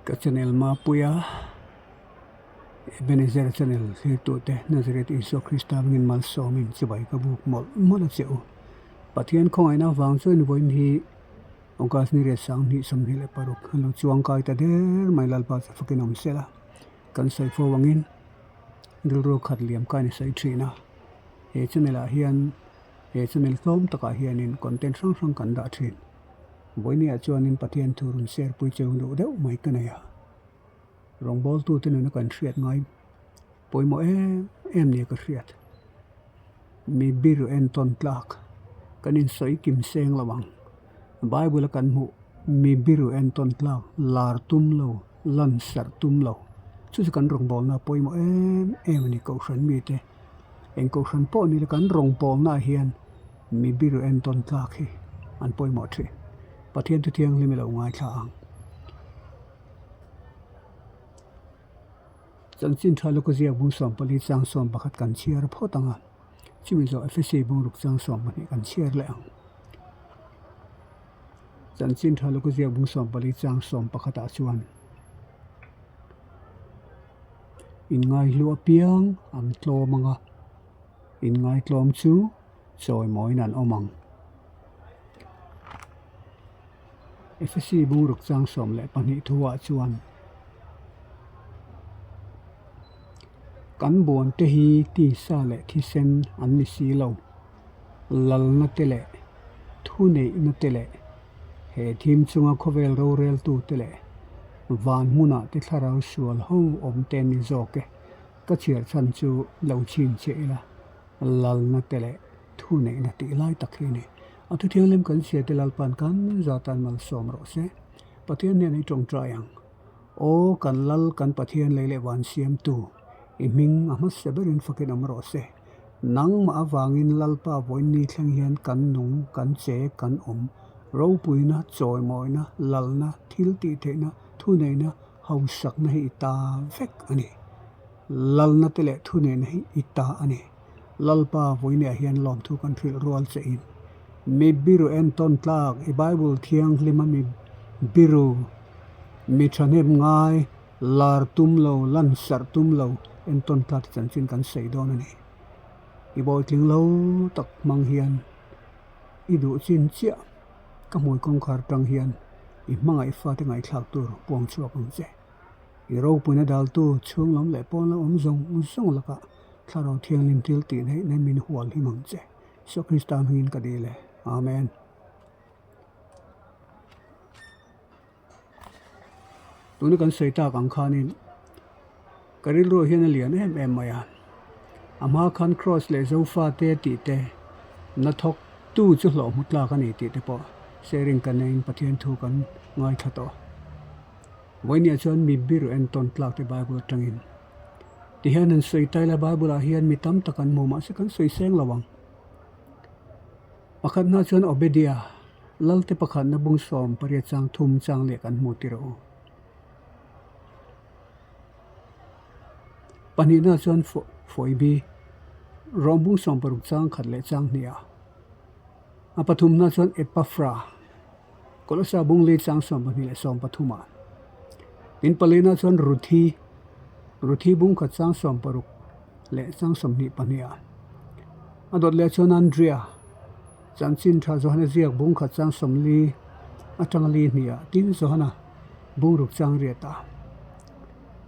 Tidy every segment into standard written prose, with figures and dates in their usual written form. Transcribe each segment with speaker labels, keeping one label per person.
Speaker 1: Ka channel Mapuia Ebenezer channel thirtute Nazareth Isua Krista hmingin malsawmin chibai ka buk mawlh mawlh a che u. Pathian khawngaihna avang chuan vawiin hi August ni riat 2026 an lo chuang kai ta der mai Lalpa chu fakin awm sela kan sawi fo angin rilru khat liam khan i sawi thin a. He channel ah hian he channel tlawm takah hianin content hrang hrang kan dah thin. Vawinia chuanin Pathian thu rawn share pui cheu duh deuh mai ka nei a, rawngbawltute nuna kan hriat ngai pawimawh em em nia ka hriat. Mi biru entawn tlak kan insawi kim seng lo ang. Bible a kan hmuh mi biru entawn tlak lar tum lo, lan sarh tum lo chu chu kan rawngbawlna pawimawh em em a ni Kohhran mite. Eng Kohhran pawh ni la kan rawngbawlnaah hian Mi biru entawn tlak hi an pawimawh thin. Pathian thu thianghlim i lo ngaithla ang. Chanchin tha lawka ziak bung 14 chang 11 kan chhiar phawt ang a, chumi zawh Efesi bung ruk chang 12 kan chhiar leh ang. Chanchin tha lawka ziak bung 14 chang 11 ah chuan inngaihlu apiang an tlawm ang a, inngaitlawm chu Chawimawiin an awm ang. Efesi bungruk chang 12 thuah chuan Kan buante hi tisa leh thisen an ni si lo, lalna te leh thuneihna te leh he thim chunga khawvel roreltu te leh van hmuna te thlarau sual ho awm te an ni zawk e, ka chhiar chhan chu lo chhinchhiah ila. Lalna te leh thu neihna tih lai tak hi a ni. A thu thianghlim kan hria te Lalpa'n kan zatan malsawm rawh se. Pathian hnenah i tawngtai ang. Aw kan Lal kan Pathian lei leh van siamtu, i hming a hmasa berin fakin awm rawh se. Nangmah avangin Lalpa vawiin thleng hian kan nung, kan che, kan awm. Ropuina, chawimawina, lalna, thil tihtheihna, thuneihna, hausakna hi i ta vek a ni. Lalna te leh thuneihna hi i ta a ni. Lalpa vawiinah hian lawmthu kan hrilh rual che in. Mi biru entawn tlak i Bible thianghlima mi biru, mi thahnem ngai, lar tum lo, lansarh tum lo entawn tlak chanchin kan sawi dawn a ni. I bawitling lo tak hmang hian i duh chin chiah ka hmui kawngkhar tang hian i hmangaih fate ngaihthlak tur puang chhuak ang che. I ropuina daltu chhung lam leh pawn lam awm zawng zawng lakah Thlarau Thianghlim thil tih theih nen min hual him ang che. Isua Krista hmingin ka dil e. Amen. Tuna kan sawi tak ang khanin ka rilru hian a lian em em mai a. A hma khan Kraws leh Zofa te tih te, hnathawk tu chu hlawh hmu tlak a ni tih te pawh sharing kan neiin Pathian thu kan ngaithla tawh. Vawinia chuan mi biru entawn tlak te Bible atangin tihian an sawi taila Bible ah hian mi tam tak an hmu mahse kan sawi seng lo ang. Pakhat hna chuan Obedia Lalte pakhatna bung 18 chang thum chang leh kan hmu tir u. Pahnihna chuan Foibi Rom bung 16 chang khat leh chang hnih ah. A pathumna chuan Epaphra Kolosa bung li chang 12 leh 13 ah. Tin palina chuan Ruthi, Ruthi bung khat chang 16 leh chang 22 ah. A dawt leh chuan Andria, Chanchin tha Johana ziak bung khat chang 40 atanga li hnih ah tin Johana bung ruk chang riat ah.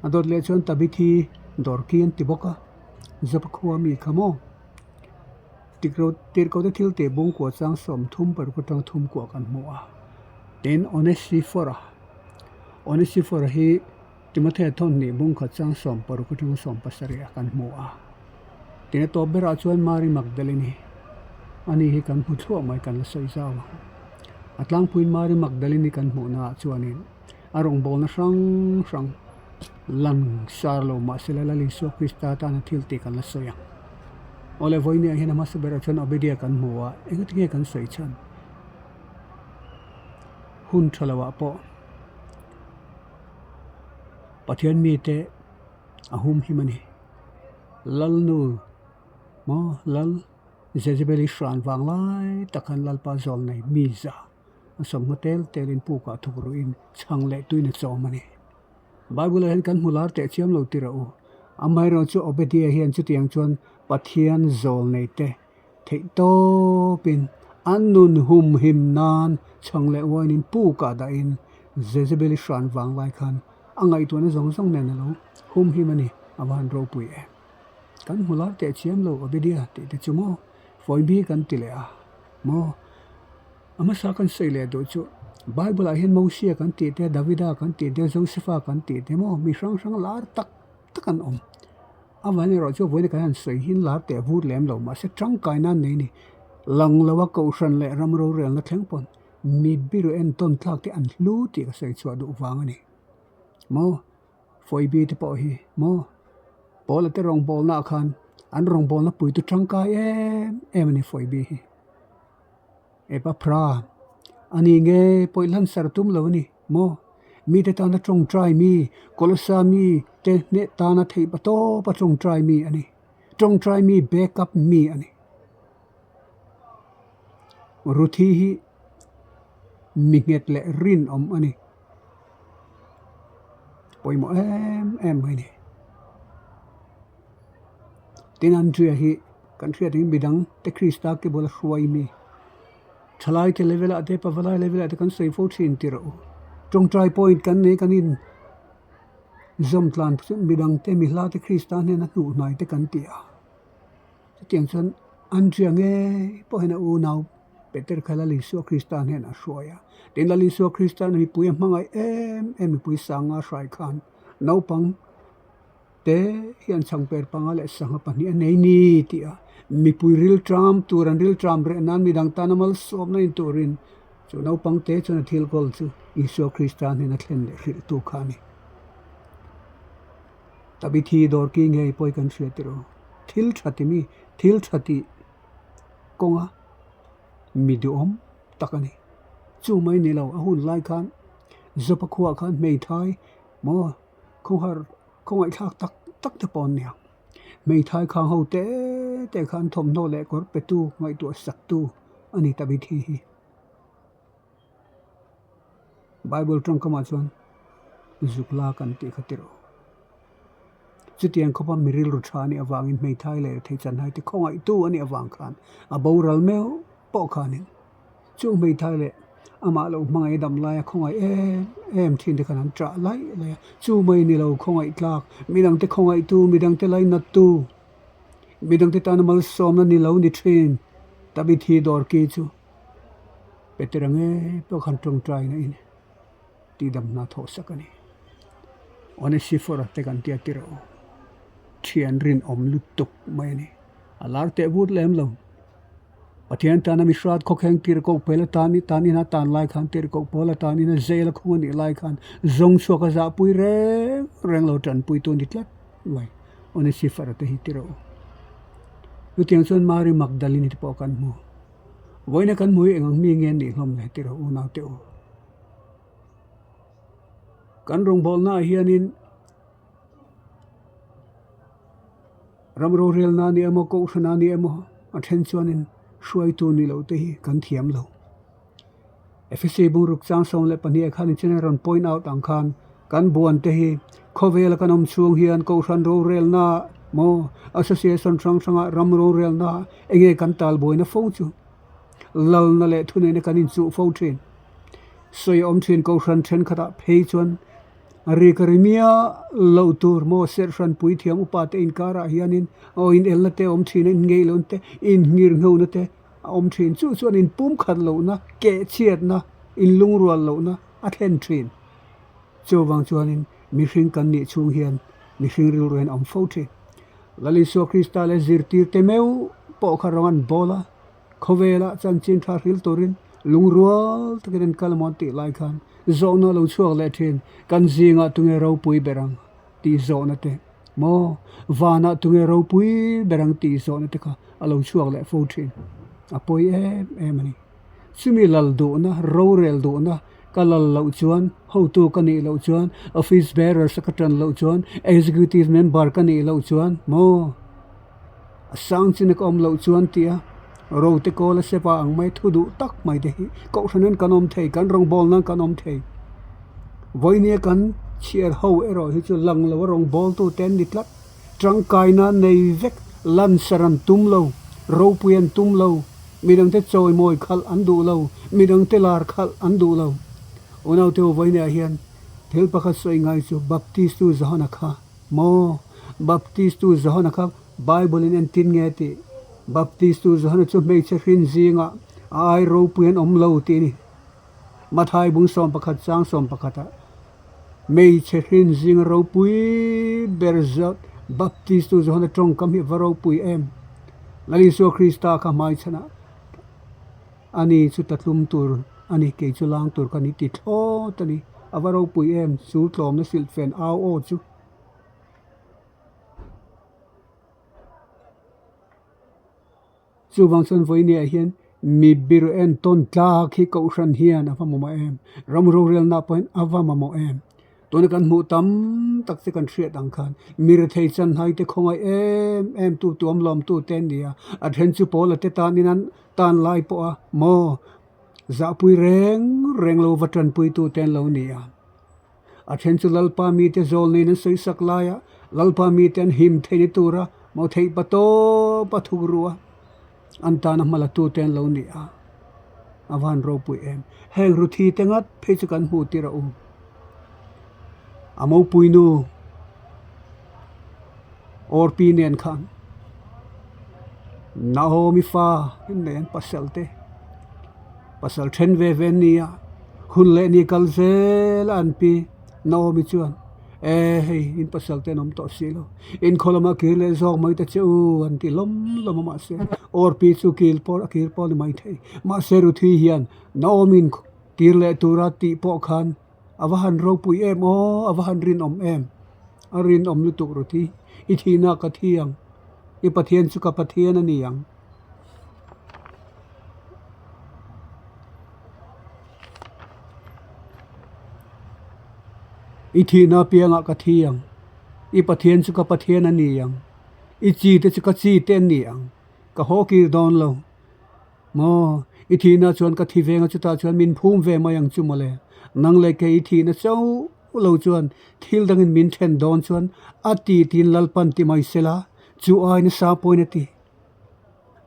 Speaker 1: A dawt leh chuan Tabithi Dorki an ti bawk a, Jopa khua mi kha maw? Tirhkohte thil tih bungkua chang 30 paruk atanga thum kuah kan hmu a. Tin, Onesifora, Onesifora hi Timothea thawmhnih bungkhat chang 16 atanga 17 ah kan hmu a. Tin, a tawp berah chuan Mary Magdalene ani hi kan hmu thluah mai kan la sawi zau ang. A tlangpuiin Mary Magdalene kan hmuhnaah chuanin a rawngbawlna hrang hrang lang sar lo mahsela Lal Isua Krista tana thil tih kan la sawi ang. Awle vawinia hian a hmasa berah chuan Obedia kan hmu a, engati nge kan sawi chhan? Hun tha loah pawh Pathian mite a hum him a ni. Lalnu maw Lal Jezebeli hran vang lai tak khan Lalpa zawl nei mi za a sawmhma tel telin pukah thuk ruhin chhang leh tuin a chawm a ni. Bible-ah hian kan hmu lar teh chiam lo tirh a u. Amaherawhchu Obadiah hian chutiang chuan Pathian zawl nei te theih tawpin an nun humhim nan chhang leh uainin pukah dahin Jezebel-i hran vang lai khan a ngaihtuahna zawng zawng nen a lo humhim a ni, a va han ropui em. Kan hmu lar teh chiam lo Obadiah tih te chu maw Fawibi kan ti leh a maw? A hmasa kan sawi leh duh chu Bible ah hian Mosia kan tih te, Davida kan tih te, Josefa kan tih te maw mi hrang hrang lar tak tak an awm. A van erawh chu vawiin kan han sawi hin lar teh vur lem lo mahse tangkai nan nei ni. Lang lo a kohhran leh ram rorelna thleng pawn mi biru entawn tlak te an hlu tih ka sawi chhuah duh vang a ni. Maw Fawibi te pawh hi maw Paula te rawngbawlnaah khan an rawngbawlna puitu tangkai em em a ni Fawibi hi. Epaphra, a ni nge pawih hlan sar tum lo a ni maw? Mite tana tawngtai mi, Kolosa mi te hneh tana theih pa tawpa tawngtai mi a ni. Tawngtai mi back up mi a ni. Ruthi hi mi nghet leh rinawm a ni. Pawimawh em em mai a ni. Tin Andrea hi kan hriat ang midang te Krista ke bula hruai mi thalai te level ah te pavalai level ah te kan sawi fo thin tih rawh u. Tawngtai point kan nei kan in zawm tlan chu midang te mi hla te Krista hnena hnuh hnai te kan ti a. Chutiang chuan Andrea ngei pawh hian a unau Peter kha Lal Isua Krista hnenah a hruai a. Tin Lal Isua Krista mipui a hmangaih em em mipui sanga hrai khan naupang te hian chhangper panga leh sangha pahnih a nei ni tih a mipui rilṭam tur an rilṭam reh nan midang tana malsawmna in turin chu naupang te chuan a thil kawl chu Isua Krista hnena thlen leh hrilh tu kha a ni. Tabithi dawr ki ngei pawh hi kan hria tiraw thil tha ti mi thil tha tih kawnga mi duhawm tak a ni. Chu mai ni lo a hun lai khan Zopa khuaah khan hmeithai maw Khawhar khawngaihthlak tak tak te pawh an ni ang. Hmeithai khang ho te te khan thawmhnaw leh kawr petu ngaihtuah saktu a ni ta bithi hi. Bible tawngkamah chuan zuk la kan tih kha tirh. Chutiang khawpa mi rilru tha a nih avangin hmeithai leh rethei chanhai te khawngaihtu a nih avang khan a boral meuh pawh khanin Chung hmeithai leh amah lo hmangaih dam laia khawngaih em em thin te khan an ṭah laih laih a, chu mai ni lo khawngaih tlak, midangte khawngaihtu, midangte lainattu, midangte tana malsawmna ni lo ni thin Tabithi dawr ki chu Petera ngei pawh khan tawngtaina in tihdam hna thawh sak a ni. Onesifora te kan tia tirh aw, thian rinawm lutuk mai a ni, a lar teh vut lem lo. Pathian tana mi hrat khawkheng tirhkoh pawl atan i tan ina tan lai khan tirhkoh pawl atan ina jail a khung a nih lai khan zawng chhuak a zahpui reng reng lo tanpui tu ni tlat mai Onesiphora te hi tirh a awm. Chutiang chuan Mary Magdalene te pawh kan hmu. Vawiina kan hmu hi eng ang mi nge nih hlawm le tirh a unau te u. Kan rawngbawlna ah hianin Ram rorelna a ni emaw kohhran a ni emaw a then chuanin hruaitu ni loh te hi kan thiam lo. Efesi bungruk chang 12 ah khan inchen a rawn point out ang khan kan buan te hi khawvela kan awm chhung hian kohhran rorelna maw association hrang hranga ram rorelna enge kan talbuaina fo chu lalna leh thuneihna kan inchuh fo thin. Sawi a awm thin kohhran thenkhatah phei chuan A ri ka ri miah loh tur maw serhhran puithiam upa te inkarah hianin aw inelna te a awm thin a, inngeihlohna te, innghirnghona te a awm thin. Chu chuan inpumkhat lohna, kehchhiatna, inlungrual lohna a thlen thin. Chuvang chuanin mihring kan nih chhung hian mihring rilru hian a awm fo thin. Lal Isua Krista leh zirtirte meuh pawh kha rawng an bawl a. Khawvela chanchin tha hril turin lungrual takin an kal amaw an tih lai khan zawhna a lo chhuak leh thin. Kan zingah tunge ropui ber ang tih zawhna te maw vanah tunge ropui ber ang tih zawhna te kha a lo chhuak leh fo thin. A pawi em em a ni. Chumi lal duhna, rorel duhna ka lal loh chuan, hotu ka nih loh chuan, office bearers a ka tan loh chuan, executive member ka nih loh chuan maw. A sang chin a ka awm loh chuan tia rote kawl a sepa ang mai thu duh tak mai te hi kohhran in kan awm thei kan rawngbawl nan kan awm thei vawinia kan. Chhiar ho erawh hi chu lang lo a rawngbawltu te an ni tlat. Tangkaina nei vek lansar an tum lo, ropui an tum lo, midangte chawimawi khalh an duh lo, midangte lar khalh an duh lo. Unaute u vawiinah hian thil pakhat sawi ngai chu Baptistu Johana kha maw? Baptistu Johana kha Bible in entin nge tih? Baptistu Johana chu hmeichhe hrin zingah a ai ropui an awm lo tih a ni. Mathai bung 11 chang 11 ah hmeichhe hrin zinga ropui ber zat Baptistu Johana tawngkam hi va ropui em? Lal Isua Krista kha hmaichhanah a ni chu tatlum tur a ni, kei chu lang tur ka ni ti thlawt a ni. A va ropui em? Chu tlawmna silhfen au aw chu. Chuvang chuan vawinia hian mi bir entawn tlak hi kohhran hian a va mamawh em? Ram rorelna pawhin a va mamawh em? Tuna kan hmuh tam tak che kan hriat ang khan mi rethei chanhai te khawngaih em em tu tuam lawm tu te an ni a, a then chu pawl a te tanin an tan lai pawh a maw zahpui reng reng lo va tanpui tu te an lo ni a. A then chu Lalpa mite zawl neiin an sawi sak lai a, Lalpa mite an him theihna tura maw theih pa tawp a thuk ru a, an tana hma la tute an lo ni a, a van ropui em. Heng Ruthi te ngat phei chu kan hmuh tir a um. A mopui nu Orpi nen khan Naomi fa nei an pasal te. Pasal then ve ve an ni a, hun leh ni kal zel a an pi Naomi chuan, E hei, in pasal te an awm tawh si lo, in khaw lamah kir leh zawk mai ta che u an ti lawm lawm a mahse Orpi chu kil pawh a kir pawh a ni mai thei. Mahse Ruthi hian Naomi'n kir leh tura tih pawh khan a va han ropui em aw, a va han rinawm em, a rinawm lutuk Ruthi, i thihna ka thi ang, i Pathian chu ka Pathian a ni ang. I thihna apiangah ka thi ang, i Pathian chu ka Pathian a ni ang, i chi te chu ka chi te an ni ang, ka haw kir dawn lo. Maw, i thihna chuan ka thi veng a chutah chuan min phum ve mai ang chu mawle. Nang leh kei i thihna chauh lo chuan thil dangin min then dawn chuan a ti tiin Lalpan ti mai sela, chu aiin a sa pawhin a ti.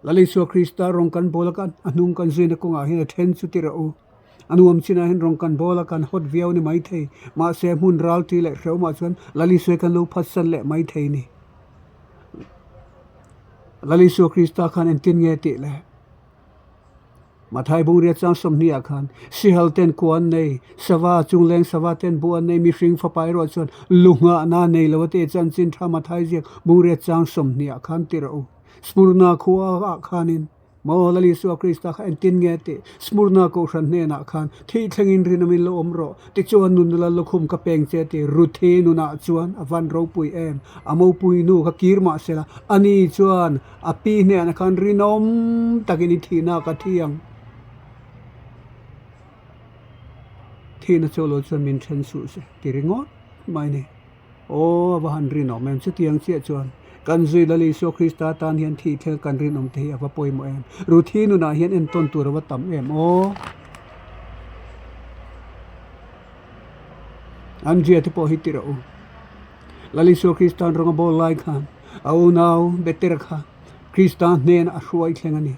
Speaker 1: Lal Isua Krista rawng kan bawl a kan a hnung kan zuina kawngah hian a then chu ti rawh u. A nuam chinah hian rawng kan bawl a kan hawt viau ni mai thei. Mahse hmun ral ti leh hrehawmah chuan Lal Isua kan lo phatsan leh mai thei ni. Lal Isua Krista khan engtin nge tih le? Mathai Bungriat chang 20 ah khan sihal ten kua an nei, sava chungleng sava ten bu an nei, mihring fapa erawh chuan lu nghahna nei lo a ti chanchin tha Mathai ziak Bungriat chang 20 ah khan ti rawh u. Smurna khua ah khanin Maw Lal Isua Krista kha engtin nge tih Smurna kohhran hnenah khan thih thlengin rinawmin lo awm rawh tichuan nunna lal lukhum ka peng che tih Ruthi nunah chuan a van ropui em a mopui nu kha kir mah sela ani chuan a pi hnenah khan rinawm takin i thihna ka thi ang. Thihna chu lo chuan min then suh se ti ringawt mai ni. Aw a va han rinawm em chutiang chiah chuan kan zui Lal Isua Krista tan hian thih thel kan rinawm te hi a va pawimawh em. Ruthi nunah hian entawn tur a va tam em aw. Andria te pawh hi ti rawh u. Lal Isua Krista'n rawng a bawl lai khan a unau Betera kha Krista hnenah a hruai thleng a ni.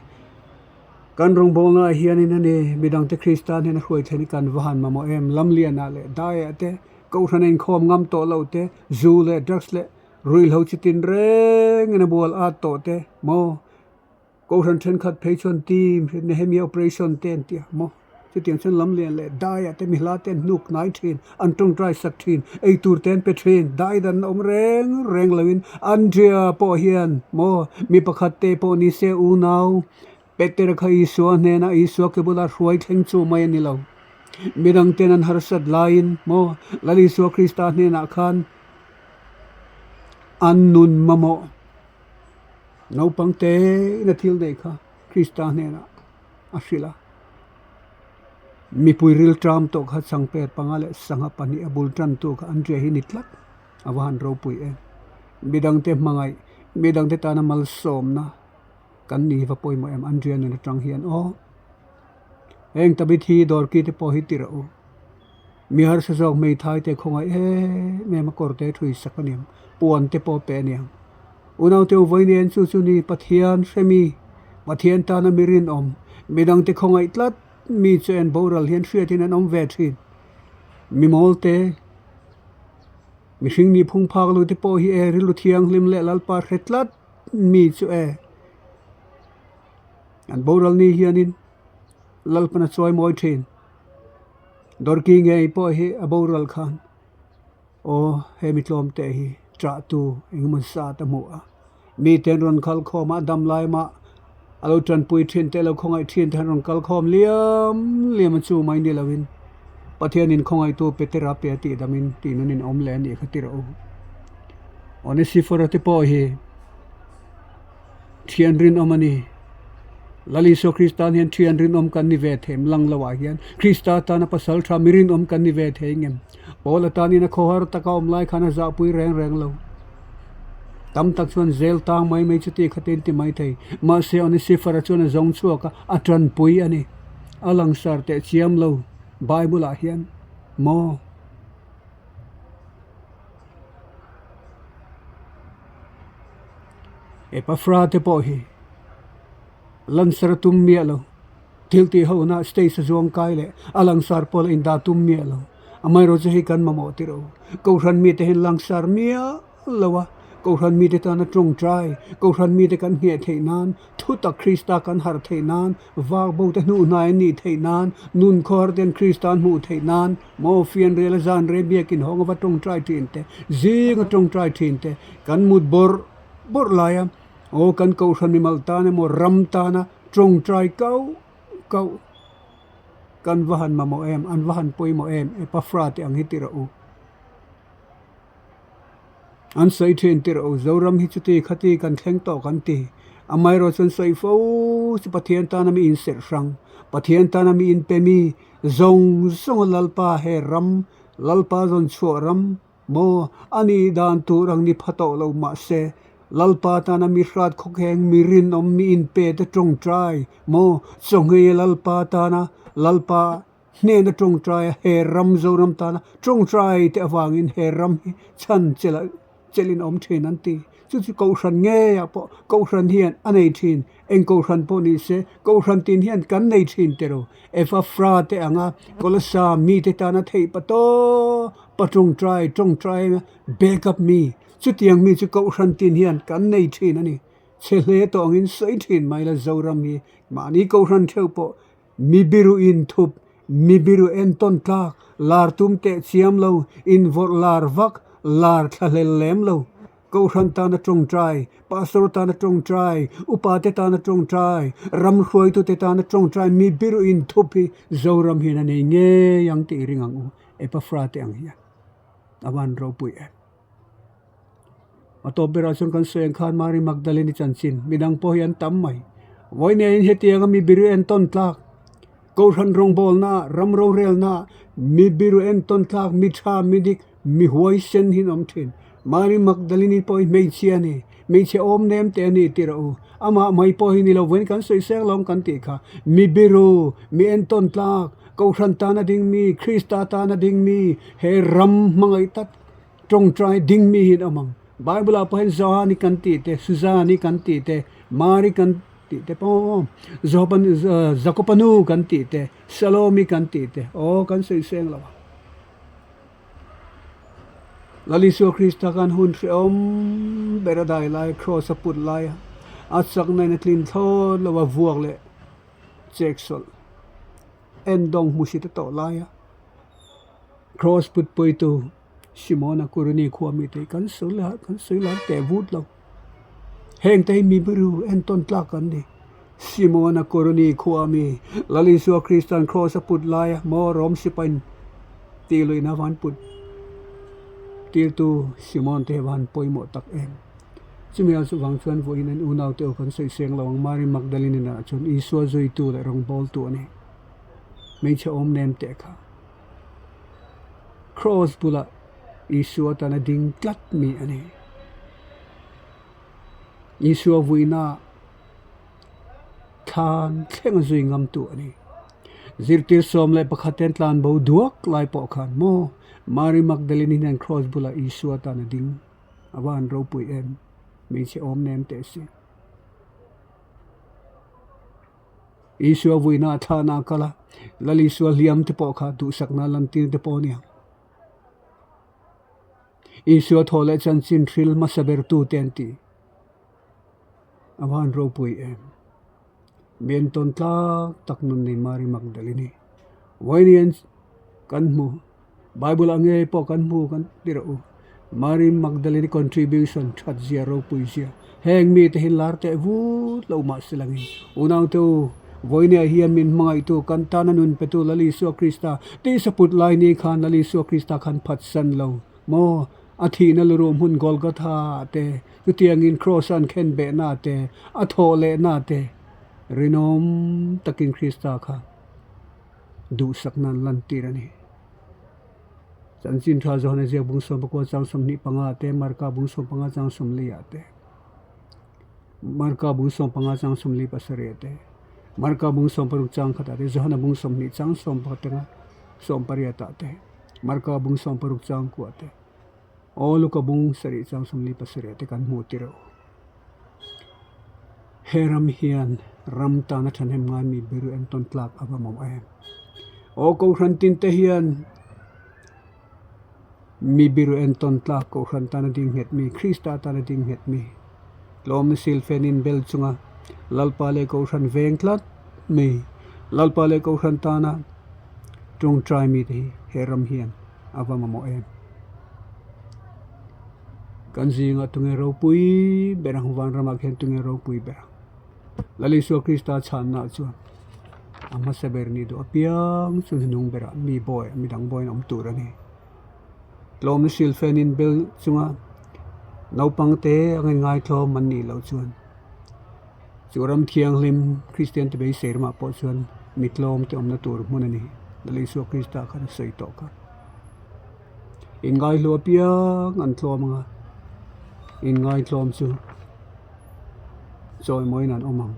Speaker 1: Kan rawngbawlnaah hianin a ni, midangte Krista hnena hruai thleng hi kan va han mamawh em? Lamlianah leh daiah te, kohhran a inkhawm ngam tawh lo te, zu leh drugs leh ruihhlo chi tin rengin a bual at tawh te maw? Kohhran thenkhat phei chuan team Nehemia operation te an ti a maw? Chutiang chuan lamlian leh daiah te mihla te an hnuk hnai thin, an tawngtai sak thin, eitur te an pe thin, dai dan awm reng reng loin Andrea pawh hian maw mi pakhat te pawh ni se unau Peter kha Isua hnenah Isua ke bula hruai thleng chu mai a ni lo. Midang ten an harsat laiin maw Lal Isua Krista hnenah khan an nun mamawh naupang tein a thil neih kha Krista hnenah a hrilh a. Mipui rilṭam tawh kha changper panga leh sangha pahnih a bul ṭantu kha Andrea hi ni tlat a va han ropui em. Midangte hmangaih, midangte tana malsawmna kan ni hi va pawimawh em Andrea nun aṭang hian aw. Heng Tabithi dawrki te pawh hi ti rawh u. Mi harsa zawk hmeithai te khawngaih em em a kawr te thui sak a niang, puan te pawh a pe a niang. Unaute u vawi nen chu chu ni Pathian hremi, Pathian tana mi rinawm, midang te khawngaih tlat mi chu en boral hian hriatin an awm ve thin. Mi mawl te, mihring nih phung phak lo te pawh hi e rilru thianghlim leh Lalpa hre tlat mi chu e. An boral ni hianin Lalpan a chawi mawi thin. Dawrki ngei pawh hi a boral khan aw he mi tlawm te hi chah tu engemaw zat a hmu a, mite an rawn kal khawm a, a dam lai mah a lo tanpui thin te a lo khawngaih thin te an rawn kal khawm liam liam a chu mai ni lovin Pathianin khawngaihtu Petera pe a tih damin tih nunin awm leh a nih kha ti rawh u. Onesifora te pawh hi. Thian rinawm a ni. Lal Isua Krista hian thian rinawm kan ni ve thei em? Lang loah hian Krista tana pasal tha mi rinawm kan ni ve thei ngem? Paul atanin a khawhar taka awm lai khan a zahpui reng reng lo. Tam tak chuan zel tang mai mai chuti kha te in ti mai thei. Mahse Onesifara chuan a zawng chhuak a, a tanpui a ni. A langsar teh chiam lo Bible ah hian maw? Epaphra te pawh hi langsar a tum miah lo, thil tih ho na stage a zuang kai leh a langsar pawl a indah tum miah lo, amaherawh chu hei kan mamawh tirh o, Kohhran mite hian langsar miah lo a, Kohhran mite tana tawngtai, Kohhran mite kan ngheh theih nan, thutak Krista kan harh theih nan, vak bo te hnuh hnai an nih theih nan, nun khawhar ten Krista an hmuh theih nan, maw fianrial a zan rei biakin hawng ava tawngtai thin te, zing a tawngtai thin te, kan mut bawrh bawrh lai a, aw kan Kohhran mimal tan emaw ram tana tawngtai kauh kauh kan va han mamawh em, an va han pawimawh em, Epaphra te ang hi ti rawh u. An sawi thin tirh o, Zoram hi chuti khati kan thleng tawh kan ti. Amaherawh chuan sawi fo chu Pathian tana mi inserh hrang, Pathian tana mi inpe mi zawng zawnga Lalpa he ram, Lalpa zawn chhuah ram maw a nih dan tur ang ni pha tawh lo mahse Lalpa tana mi hrat khawkheng mi rinawm mi inpe te tawngtai maw chawnghei Lalpa tana Lalpa Hnena tawngtaia he ram Zoram tana tawngtai te avangin he ram hi chhan chelh chelhin a awm thin an ti. Chu chu Kohhran ngeiah pawh Kohhran hian a nei thin. Eng Kohhran pawh ni se Kohhran tin hian kan nei thin tero. Ephafra te anga Kolasa mite tana theih pa tawp a tawngtai tawngtai backup mi chutiang mi chu Kohhran tin hian kan nei thin a ni. Chhe hle tawh angin sawi thin mai la Zoram hi mahni Kohhran theuh pawh Mi biru inthup, mi biru entawn tlak, lar tum teh chiam lo, invawrh lar vak, lar thlahlel lem lo. Kohhran tana tawngtai, Pastor tana tawngtai, upate tana tawngtai, ram hruaitute tana tawngtai mi biru inthup hi Zoram hian a nei ngei ang tih ring ang u, Epaphra te ang hian a van ropui em. A tawp berah chuan kan sawi ang khan Mary Magdalene-i chanchin midang pawh hi an tam mai. Vawiin hetianga mi biru entawn tlak, Kohhran rawngbawlna, ram rorelna, mi biru entawn tlak, mi tha, mi dik, mi huaisen hi an awm thin. Mary Magdalene-i pawh hi hmeichhia a ni, hmeichhe awm nem te a ni tih rawh u. Amah mai pawh hi ni lo, vawiin kan sawi seng lo ang kan tih kha. Mi biru, mi entawn tlak, Kohhran tana ding mi, Krista tana ding mi, he ram hmangaih tak, Tawngtai ding mi hi an awm ang. Bible ah pawh hian Johani kan tih te, Suzani kan tih te, Mari kan tih te pawh Jopan Jakopa nu kan tih te, Salomi kan tih te aw kan sawi seng lo ang. Lal Isua Krista khan hun hrehawm ber a dai lai, cross a put lai a, a chakna in a tlin thlawt lo a, vuak leh chek sawlh endawng hmusit a tawh lai a. Cross put puitu Simona Kuruni khua mite hi kan sawi la kan sawi lar teh vut lo. Heng te hi mi biru entawn tlak an ni. Simona Kuruni khua mi Lal Isua Kristan cross a put laia maw Rom sipain tih luihna van put tirtu Simon te hi van pawimawh tak em. Chumi a chuvang chuan vawiin an unaute aw kan sawi seng lo ang Mary Magdalene inah chuan Isua zuitu leh rawngbawltu a ni. Hmeichhe awm nem teh kha. Cross bulah Isua tana ding tlat mi a ni. Isua vuina thlan thleng a zui ngam tu a ni. Zirtir 11 ten tlan bo duak lai pawh khan maw Mary Magdalene hian Kraws bulah Isua tan a ding a va han ropui em, hmeichhe awm nem teh si. Isua vuina a thlahna a kal a, Lal Isua hliam te pawh kha duhsakna lantir te pawh a ni ang. Isua thaw leh chanchin hril hmasa bertu te an ti. A va han ropui em. Mian tawn tlak tak nun nei Mary Magdalene. Vawiin kan hmu Bible ah ngei pawh kan hmu kan ti rawh u. Mary Magdalene contribution that zia ropui zia heng mite hi lar teh vut lo mah se langin unaute u vawinia hian min hmangaihtu kan tana nun petu Lal Isua Krista tisa put lai ni khan Lal Isua Krista khan phatsan lo maw a thihna luruh hmun Golgotha ah te chutiangin Kraws an khen behna te a thawh lehna te rinawm takin Krista kha duhsakna an lantir a ni. Chanchin tha Johana ziak bung 14 chang 25 te, Marka bung 15 chang 14 te, Marka bung 15 chang 47 te, Marka bung 16 chang khatah te, Johana bung 20 chang 11 18 te, Marka bung 16 chang kua te, Aw Luka bung 7 chang 47 te kan hmu tirh. He ram hian ram tana thahnem ngai mi biru entawn tlak a va mawm em. Aw Kohhran tin te hian mi biru entawn tlak Kohhran tana ding nghet mi, Krista tana ding nghet mi, tlawmna silfen in bel chunga Lalpa leh Kohhran veng tlat mi, Lalpa leh Kohhran tana tawngtai mi te hi he ram hian a va mamawh em. Kan zingah tunge ropui ber ang vanramah khian tunge ropui ber ang. Lal Isua Krista chhanna chuan a hmasa ber ni duh apiang chu hnung berah mi bawi mi dang bawiin awm tur a ni. Tlawmna silfen in bel chunga naupang te ang in ngaitlawm an nih loh chuan chu ram thianghlim Kristian te beisei ramah pawh chuan mi tlawm te awmna tur hmun a ni. Lal Isua Krista khan a sawi tawh kha. Inngaihlu apiang an tlawm ang a, inngaitlawm chu chawimawiin an awm ang.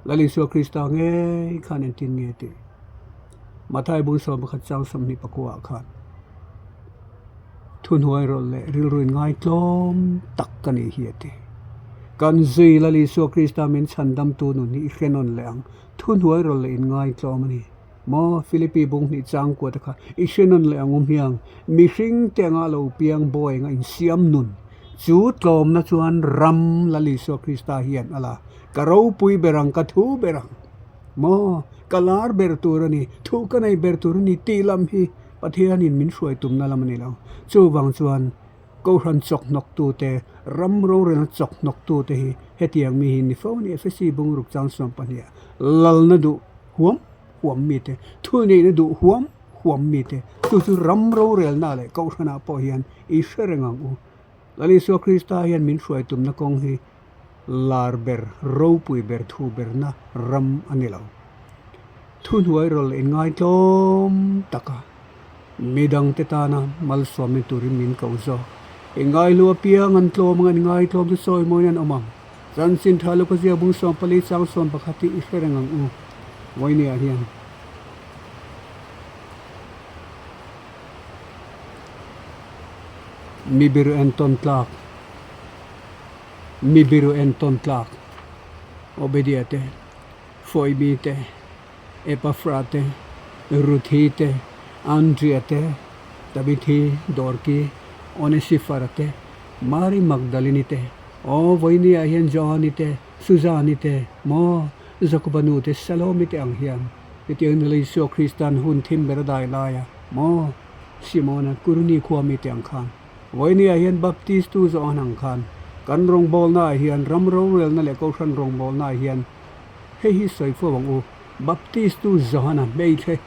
Speaker 1: Lal Isua Krista ngei khan engtin nge tih Mathai bung 11 chang 24 ah khan thuhnuai rawlh leh rilru inngaitlawm tak ka nih hi a ti. Kan zui Lal Isua Krista min chhandamtu nun hi i hre nawn leh ang, thuhnuai rawlh leh inngaitlawm a ni. Maw Philippi bung hnih chang kuat a kha i hre nawn leh ang u hmiang, mihring te anga lo piang bawi anga insiam nun chu tlawmna chuan ram Lal Isua Krista hian a la, ka ropui ber ang, ka thu ber ang, maw ka lar ber tur a ni, thu ka nei ber tur a ni tih lam hi Pathianin min hruai tumna lam a ni lo. Chuvang chuan Kohhran chawkhnawktute, ram rorelna chawkhnawktute hi hetiang mi hi ni fo a ni. Efesi bungruk chang 12 ah lalna duh huam huam mite, thuneihna duh huam huam mite, chu chu ram rorelna leh Kohhranah pawh hian i hre reng ang u. Lal Isua Krista hian min hruai tumna kawng hi lar ber, ropui ber, thu berna ram a ni lo. Thuhnuai rawlh inngaitlawm taka midangte tana malsawmna turin min ko zawk. Inngaihlua piang an tlawm ang, an inngaitlawm chu sawi mawiin an awm ang. Chanchin tha Luka ziak bung 14 chang 11 hi i hre reng ang u. Vawinia hian. Mi biru entawn tlak, mi biru entawn tlak Obedia te, Foibi te, Epafra te, Ruthi te, Andria te, Tabithi, Dorki, Onesifara te, Mari Magdalini te, aw vawinia hian Johani te, Suzani te, maw Jakoba nu te, Salomi te ang hian hetiang nula Isua Kristan hun thim ber a dai lai a, maw Simona, Kurni khua mite ang khan vawinia hian Baptist tu zawh ang khan kan rawngbawlnaah hian ram rorelna leh Kohhran rawngbawlnaah hian Hei hi sawi fo ang u, Baptistu Johana hmeichhe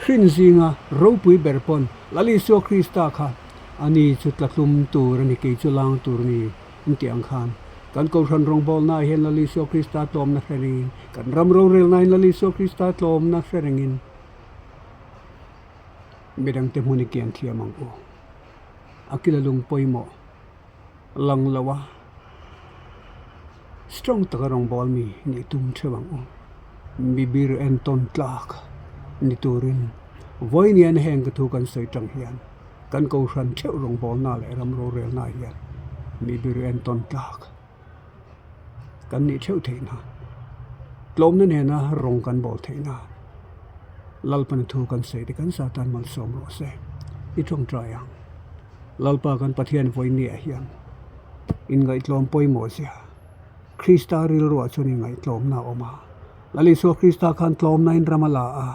Speaker 1: hrin zinga ropui ber pawn Lal Isua Krista kha a ni chu tlatlum tur a ni, kei chu lang tur a ni an tih ang khan kan Kohhran rawngbawlnaah hian Lal Isua Krista tlawmna hre rengin, kan ram rorelnain Lal Isua Krista tlawmna hre rengin midangte hmun i kian thiam ang u. A kila lung pawimawh lang lo a, strong taka rawngbâwl mi nih tum theuh ang u. Mibir entawn tlak ni turin vawiinian heng ka thu kan sawi tang hian kan kohhran theuh rawngbawlna leh ram rorelna hian mibir entawn tlak kan nih theuh theih nan tlawmna nena rawng kan bawl theih nan Lalpana thu kan sawi te kan Satan malsawm rawh se i tawngtai ang. Lalpa kan Pathian vawinia hian inngaihtlawm pawimawh zia Krista rilruah chuan inngaihtlawmna a awm a. Lal Isua Krista khan tlawmnain ram a la a,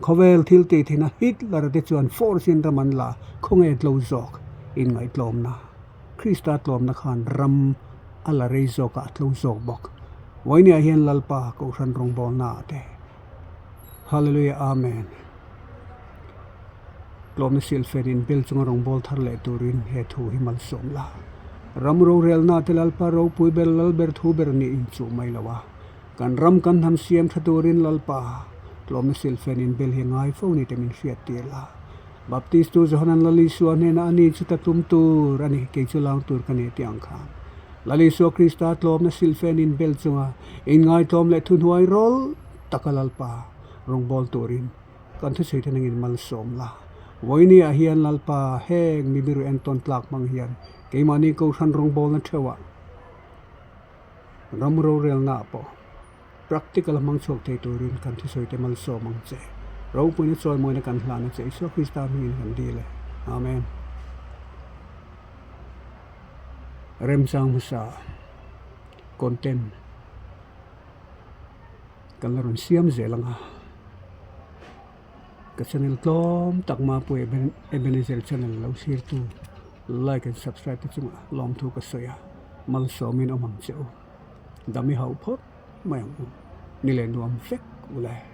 Speaker 1: khawvel thil tih thina Hitler te chuan force in ram an la khawnge tlo zawk inngaihtlawmna Krista tlawmna khan ram a la rei zawk a, a tlo zawk bawk. Vawinia hian Lalpa Kohhran rawngbawlna ah te Hallelujah Amen. Tlawmna silfen in bel chunga rawngbâwl thar leh turin he thu hi malsawm la. Ram rorelna te Lalpa ropui ber lal ber thu ber nih in chuh mai lo a. Kan ram kan hnam siam tha turin Lalpa tlawmna silfen in bel hi ngai fo ni te min hriat tir la. Baptistu Johanan Lal Isua hnenah a ni chu ta tum tur a ni, kei chu lang tur ka ni tih ang khan. Lal Isua Krista tlawmna silfen in bel chunga inngai tlawm leh thuhnuai rawlh taka Lalpa rawngbâwl turin Kan thusawi te nangin malsawm la. Vawinia hian Lalpa heng mibiru entawn tlak hmang hian keimahni Kohhran rawngbawlna theuhah ram rorelna ah pawh practical a hmang chhuak thei turin kan thusawi te malsawm ang che. Ropuina chawimawina kan hlan a che Isua Krista hmingin kan dil e. Amen. Remchang hmasa content. Kan la rawn siam zel ang a, ka channel tlawm tak Mapui Ebenezer channel lo sirtu like and subscribe te chungah lawmthu ka sawi a, malsawmin awm ang che u, dam i hauh phawt mai ang u, ni leh nuam vek u le.